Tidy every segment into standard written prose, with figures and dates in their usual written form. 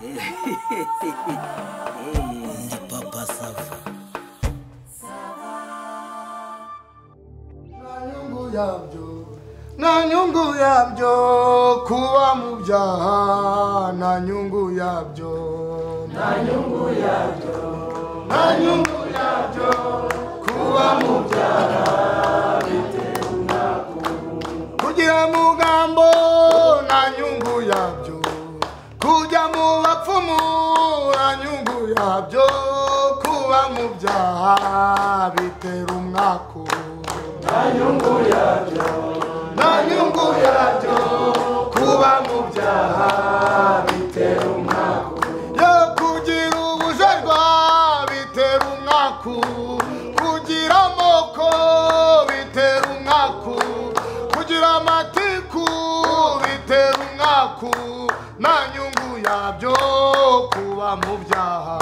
Ndi Papa Sava. Nta nyungu yabyo kuba mu byaha, nta nyungu yabyo, nta nyungu yabyo, nta nyungu yabyo kuba mu byaha bitera umwaku. Kugira mugambo nta nyungu yabyo, kujya mu bapfumu nta nyungu yabyo, kuba mu byaha bitera umwaku. Nta nyungu yabyo, nta nyungu yabyo kuba mu byaha bitera umwaku. Yo kugira ubujarwa bitera umwaku, kugira amoko bitera umwaku, kugira amatiku bitera umwaku. Nta nyungu yabyo kuba mu byaha,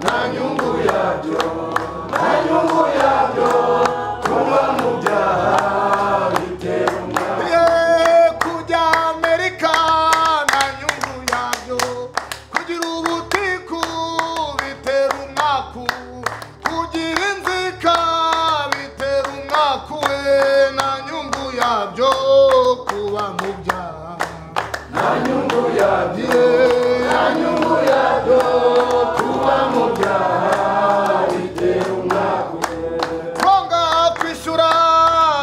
nta nyungu yabyo, nta nyungu yabyo kuba mu byaha. Kujya Amerika nta nyungu yabyo, kugira ubutiku bitera umwaku, kugira inzika bitera umwaku, we nta nyungu yabyo kuba mu byaha, nta nyungu yabyo, nta nyungu yabyo kuba mu byaha bitera umwaku. Kwanga kwishyura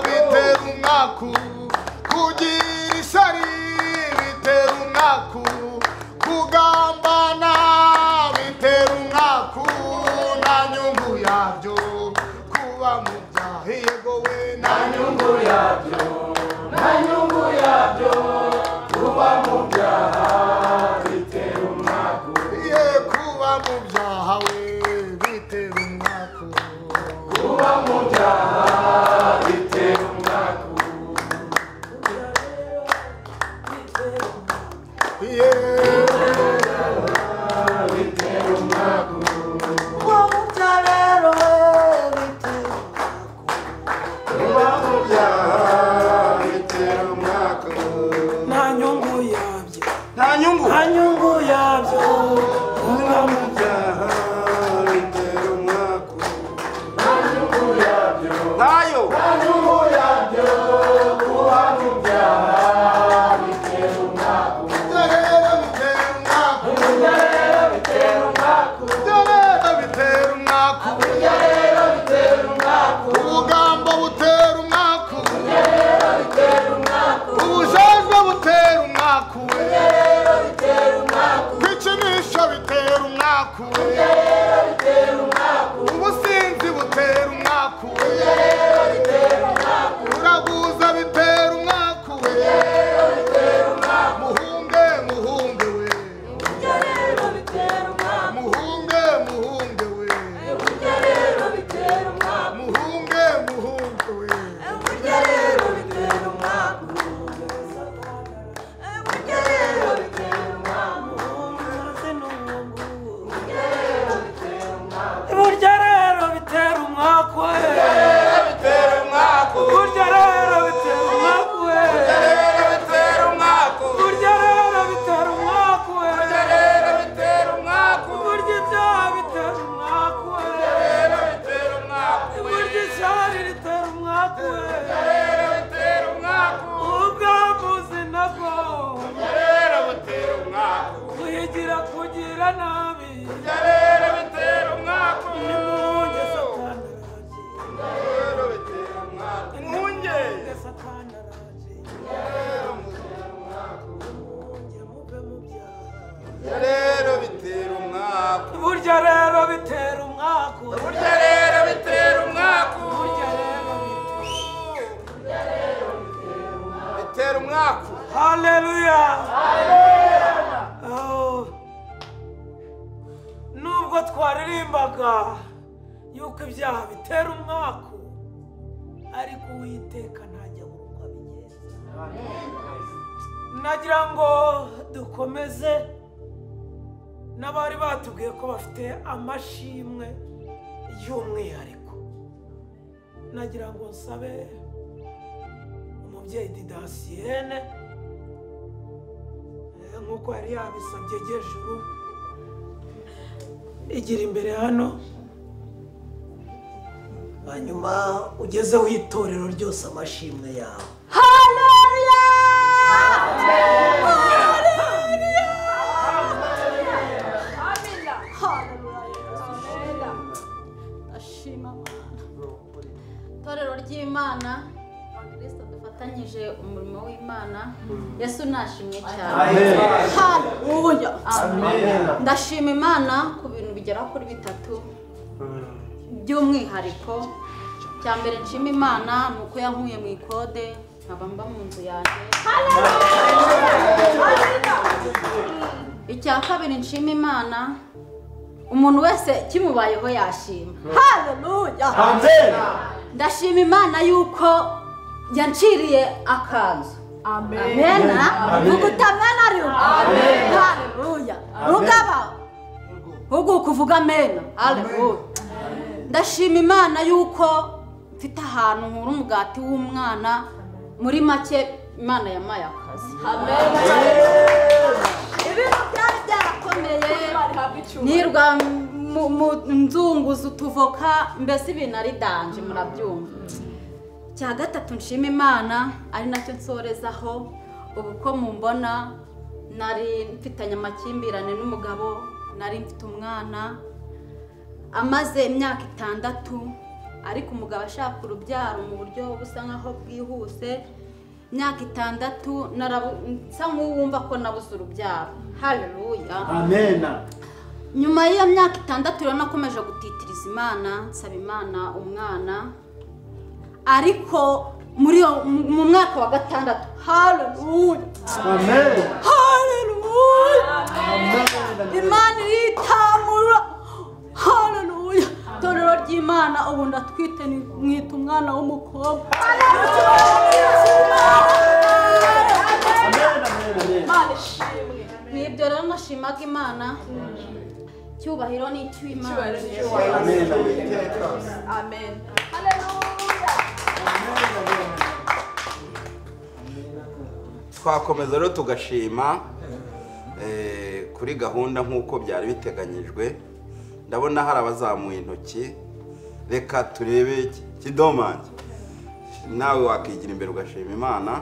bitera umwaku, kugira ishyari bitera umwaku, kugambana bitera umwaku, nta nyungu yabyo kuba mu byaha. Yego we nta nyungu yabyo, nta nyungu yabyo kuba mu byaha bitera umwaku. Ye kuba mu byaha we bitera umwaku, kuba mu byaha bitera umwaku. Nta nyungu yabyo, nta nyungu, nta nyungu yabyo kuba mu byaha bitera umwaku. Nta nyungu yabyo, ntayo, nta nyungu yabyo kuba mu byaha bitera umwaku. Rero bitera umwaku, rero bitera umwaku, rero bitera umwaku, rero bitera umwaku. Ubugambo butera umwaku, rero bitera umwaku, ubujajwa butera umwaku, rero bitera umwaku, kwikinisha bitera umwaku, rero bitera umwaku, ubusinzi butera umwaku, rero bitera umwaku, uraguza bitera umwaku, rero bitera umwaku. Muhunge muhunge we, rero bitera umwaku, muhunge muhunge we, rero bitera umwaku, muhunge muhunge we, rero bitera umwaku, rero bitera umwaku. Burya rero bitera umwaku, bitera umwaku, burya rero bitera umwaku, rero bitera umwaku, burya rero bitera umwaku, rero bitera umwaku, burya ibyaha bitera umwaku, rero bitera umwaku, burya ishyari ritera umwaku, rero bitera umwaku, ubwambuzi nabwo rero bitera umwaku, kuhigira kugira nabi, rero bitera umwaku, nimunge Satani araje, rero bitera umwaku, nimunge Satani araje, rero bitera umwaku, muhunge muve mu byaha, rero bitera umwaku, burya rero bitera umwaku, burya rero bitera umwaku, burya rero bitera umwaku. Haleluya. Oh. Nubwo twaririmbaga yuko ibyaha bitera umwaku, ariko Uwiteka ntajya abura uko abigenza. Nagira ngo dukomeze n'abari batubwiye ko bafite amashimwe y'umwihariko. Nagira ngo nsabe umubyeyi Didasiyene Nk'uko yari yabisabye Juru, igira imbere hano, hanyuma ugezeho itorero ryose amashimwe yawe. Haleluya! Haleluya! Ashima Imana. Itorero ry'Imana, Abakristo dufatanyije umurimo w'Imana, Yesu nashimwe cyane. Haleluya! Amen. Ndashima Imana ku bintu bigera kuri bitatu by'umwihariko. Cya mbere nshima Imana ni uko yankuye mu ikode nkaba mba mu nzu yanjye. Icya kabiri nshima Imana, umuntu wese kimubayeho yashima. Haleluya! Amen. Ndashima Imana yuko yanciriye akanzu. Amen. Vuga amen ariko. Haleluya. Rugaba. Ubwo kuvuga amen. Haleluya. Ndashima Imana yuko mfite ahantu nkura umugati w'umwana, muri make Imana yamaye akazi. Amen. Ibintu byari byarakomeye, nirwa mu nzunguza utuvoka, mbese ibintu ari danje murabyumva. Cya gatatu nshima Imana ari nacyo nsorezaho, ubu ko mumbona nari mfitanye amakimbirane n'umugabo, nari mfite umwana amaze imyaka 6, ariko umugabo ashaka urubyaro mu buryo busa nkaho bwihuse. Imyaka 6 nsa nk'uwumva ko nabuze urubyaro. Haleluya. Amen. Nyuma y'iyo myaka 6 rero nakomeje gutitiriza Imana, nsaba Imana umwana, ariko muri mu mwaka wa 6, haleluya. Amen. Haleluya. Amen. Imana iritamura. Haleluya. Itorero ry'Imana ubu ndatwite mwita umwana w'umukobwa. Nibyo rero nashimaga Imana. Cyubahiro ni icy'Imana. Amen. Haleluya. Twakomeza rero tugashima kuri gahunda nk'uko byari biteganyijwe. Ndabona hari abazamuye intoki, reka turebe Kidomange, nawe wakigira imbere ugashima Imana.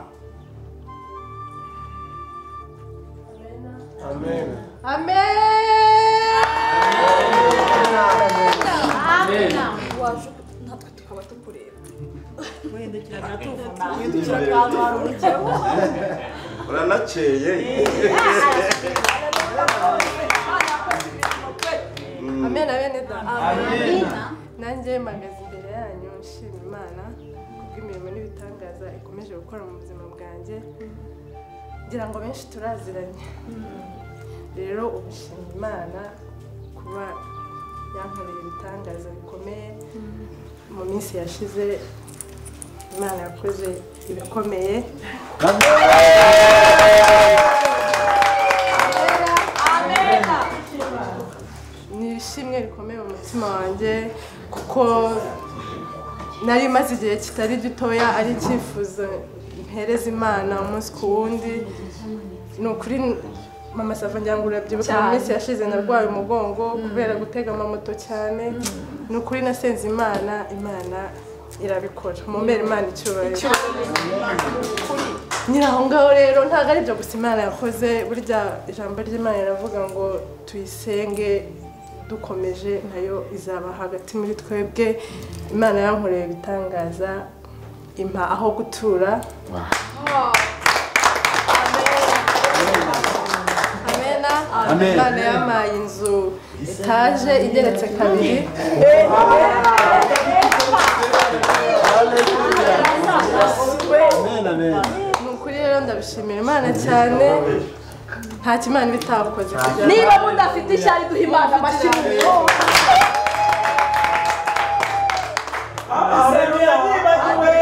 Amen. Amen. Amen. Waje natwe tukaba tukureba. Uranakeye. Amen, amen, amen. Nanjye mpagaze imbere yanyu nshima Imana kubw'imirimo n'ibitangaza ikomeje gukora mu buzima bwanjye. Ngira ngo benshi turaziranye. Rero ubushima Imana kuba yankoreye ibitangaza bikomeye mu minsi yashize. Imana yakoze ibikomeye. Amen. Ni ishimwe rikomeye mu mutima wanjye kuko nari maze igihe kitari gitoya ari icyifuzo mpereza Imana umunsi ku wundi. Ni ukuri Mama Sava ngira ngo urabyibuka, mu minsi yashize narwaye umugongo kubera gutega amamoto cyane. Ni ukuri nasenze Imana, Imana irabikora. Mumbere Imana icyubahiro. Nyiri aho ngaho rero ntabwo ari ibyo gusa Imana yakoze, burya ijambo ry'Imana riravuga ngo tuyisenge dukomeje nayo izaba hagati muri twebwe. Imana yankoreye ibitangaza, impa aho gutura. Amen. Imana yampaye inzu etaje igeretse 2. Ni ukuri rero ndabishimira Imana cyane, nta kimana ibitakoze. Niba mudafite ishyari duha Imana amashyi. Isani yanyibagiwe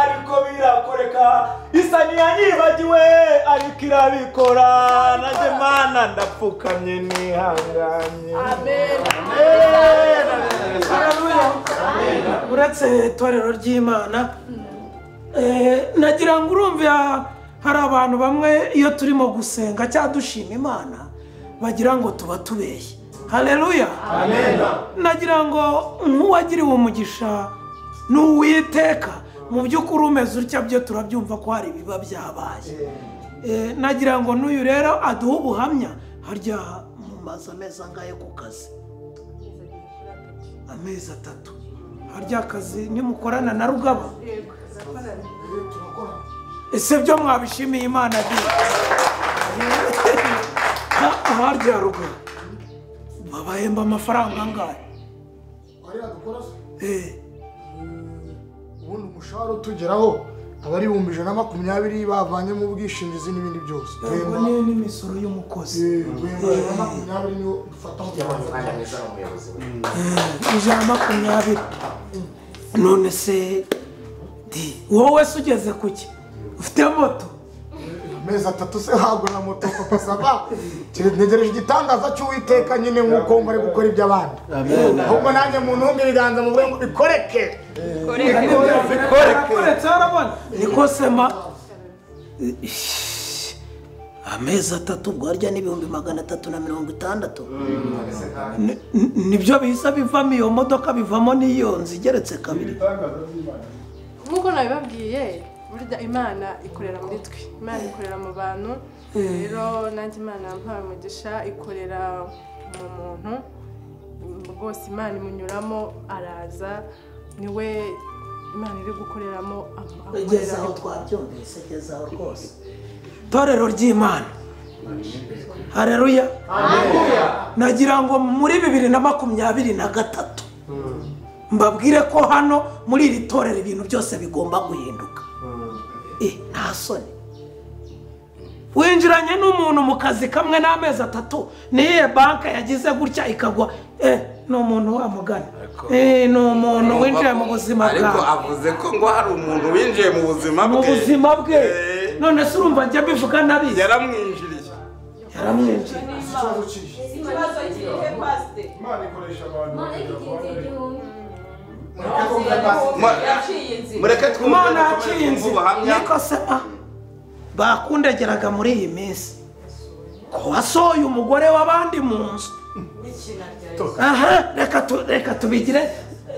ariko birakoreka, Isani yanyibagiwe ariko irabikora, nanjye Mana ndapfukamye nihanganye. Amen. Uretse itorero ry'Imana, nagira ngo urumva Hari abantu bamwe iyo turimo gusenga cyangwa dushima Imana bagira ngo tuba tubeshye. Haleluya. Amen. Nagira ngo nk'uwagiriwe umugisha n'Uwiteka mu by'ukuri umeze utya byo turabyumva ko hari ibiba byabaye. Nagira ngo n'uyu rero aduhe ubuhamya. Harya mumaze amezi angahe ku kazi? Amezi 3. Harya akazi nimukorana na Rugaba? Ese byo mwabishimiye Imana bi? Harya Rugaba babahemba amafaranga angahe? Ubundi umushahara utugeraho aba ari 120,000 bavanye mu bwishingizi n'ibindi byose. Yego n'imisoro y'umukozi. 120 niyo dufata mu 120. None se di wowe se ugeze kuki? Ufite moto? Amezi 3 se ntabwo na moto papa sava. Ntegereje igitangaza cy'Uwiteka nyine nk'uko mbari gukora iby'abandi. Ahubwo nanjye muntu wumva ibiganza mu ngo bikoreke. Bikoreke. Niko sema amezi 3 ubwo harya n'ibihumbi 360. Nibyo bihise bivamo iyo modoka, bivamo n'iyo nzu igeretse kabiri. Nk'uko nabibabwiye, burya Imana ikorera muri twe, Imana ikorera mu bantu. Rero nanjye Imana yampaye umugisha, ikorera mu muntu rwose. Imana imunyuramo araza, niwe Imana iri gukoreramo. Igeze aho twabyumvise, igeze aho rwose. Torero ry'Imana, haleluya. Nagira ngo muri 2023 mbabwire ko hano muri iri torero ibintu byose bigomba guhinduka. Nta soni. Winjiranye n'umuntu mu kazi kamwe n'amezi 3, niye banka yagize gutya ikagwa. Ni umuntu wamugana. Ni umuntu winjiye mu buzima bwawe. Ariko avuze ko ngo hari umuntu winjiye mu buzima bwe. Mu buzima bwe. None se urumva njya mbivuga nabi? Yaramwinjiriye. Yaramwinjiriye. Ikibazo kirihe pasite? Imana ikoresha abantu. Mureke twumve ubuhamya. Niko se bakundegeraga muri iyi minsi ko wasohoye umugore w'abandi mu nzu. Aha, reka tubigire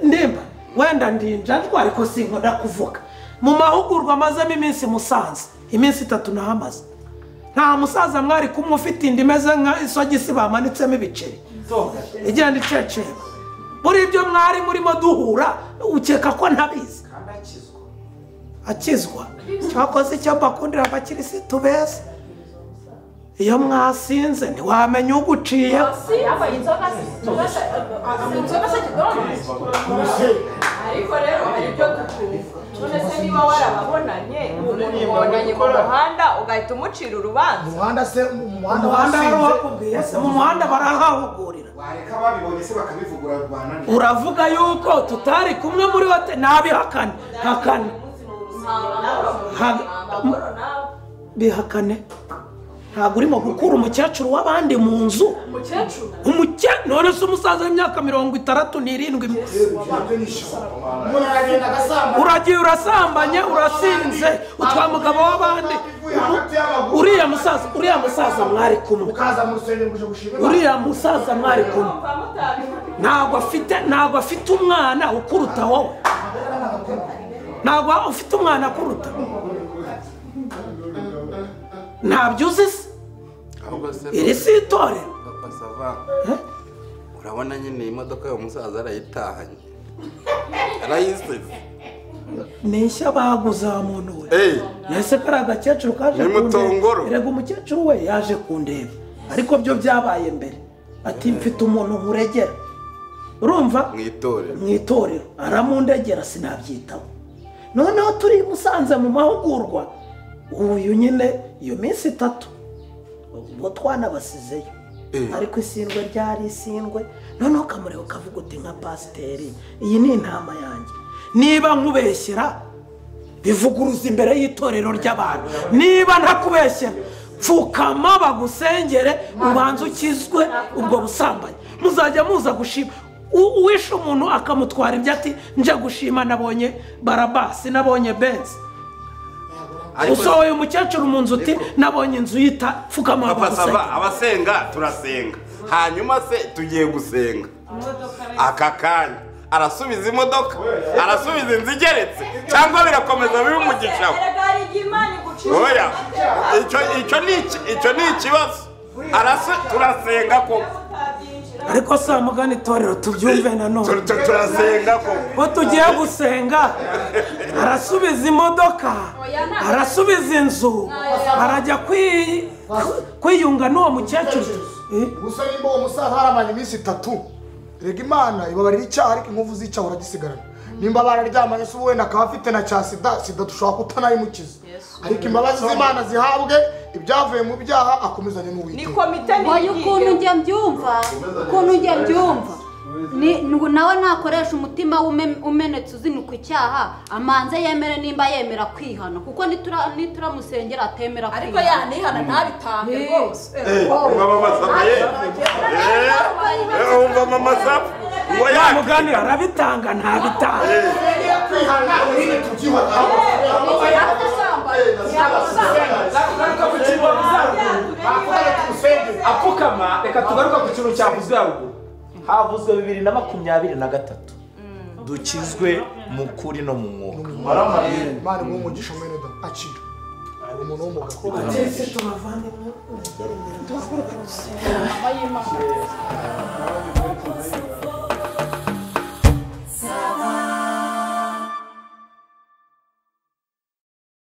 ndimba wenda ndinjajwa ariko sinkunda kuvuga. Mu mahugurwa amazemo iminsi Musanze, iminsi 3 nahamaze. Nta musaza mwari kumwe ufite inda imeze nka isogisi bamanitsemo ibiceri igenda iceceba. Muri ibyo mwari murimo duhura ukeka ko ntabizi. Akizwa. Cyakoze icyo mbakundira abakirisitu beza, iyo mwasinze ntiwamenya uguciye. Ariko rero hari ibyo dutumva. None se niba warababonanye, umubonanye mu muhanda ugahita umucira urubanza. Umuhanda se umuhanda warakubwiye se mu muhanda barahahugurira. Wareka babibonye se bakabivugura rwanani. Uravuga yuko tutari kumwe muri hotel, nabihakane. Hakane. Bihakane. Ntabwo urimo gukura umukecuru w'abandi mu nzu. Umukecuru? None se umusaza w'imyaka 67. Uragiye urasambanye, urasinze, utwa mugabo w'abandi. Uriya musaza mwari kumwe. Uriya musaza mwari kumwe. Ntabwo afite umwana ukuruta wowe. Ntabwo ufite umwana akuruta. Ntabyo uzi se? Iri si itorero. Papa Sava, urabona nyine imodoka y'uwo musaza arayitahanye, arayisize. Ni nshya baguze wa muntu we. Nese kari agakecuru kaje kundeba. Erega umukecuru we yaje kundeba, ariko byo byabaye mbere. Ati mfite umuntu nkuregera. Urumva? Mu itorero aramundegera sinabyitaho. Noneho turi Musanze mu mahugurwa, uyu nyine iyo minsi 3 ubwo twanabasizeyo. Ariko isindwe ryari isindwe. Noneho kamureba ukavuga uti nka pasiteri, iyi ni intama yanjye. Niba nkubeshyera bivuguruza imbere y'itorero ry'abantu. Niba ntakubeshyera pfukama bagusengere ubanze ukizwe ubwo busambanyi. Muzajya muza gushima. Uwishe umuntu akamutwara ibyo ati nje gushima nabonye Barabasi, nabonye Benzi. Usohoye umukecuru mu nzu uti nabonye inzu yita pfukama. Papa Sava, abasenga turasenga, hanyuma se tugiye gusenga aka kanya arasubiza imodoka, arasubiza inzu igeretse, cyangwa birakomeza bibe umugisha we? Oya, icyo ni ikibazo. Turasenga koko. Ariko saa mugani itorero tubyumve nanone. Turasenga koko. Ko tugiye gusenga, arasubiza imodoka, arasubiza inzu, arajya kwiyunga n'uwo mukecuru. Gusa nimba uwo musaza haramanye iminsi 3, rega Imana ibabarira icyaha ariko inkovu z'icyaha uragisigarana. Nimba bararyamanye se wenda akaba afite na cya sida, sida dushobora kutanayimukiza. Ariko imbabazi z'Imana zihabwe ibyavuye mu byaha akomezanye n'Uwiteka. Oya, ukuntu njye mbyumva, ni nawe nakoresha umutima umenetse uzinuka icyaha, amanze yemere nimba yemera kwihana, kuko nituramusengera atemera kwihana. Ariko yanihana ntabitange rwose. Umva mama Sava, ngo ya mugani arabitanga ntabitanga. Apfukama, reka tugaruka ku kintu cyavuzwe haruguru. Havuzwe 2023 dukizwe mu kuri no mu mwuka. Imana iguhe umugisha mwene da akira umuntu w'umugabo. Twese tubavandimwe, mwegere imbere duhaguruke gusenga.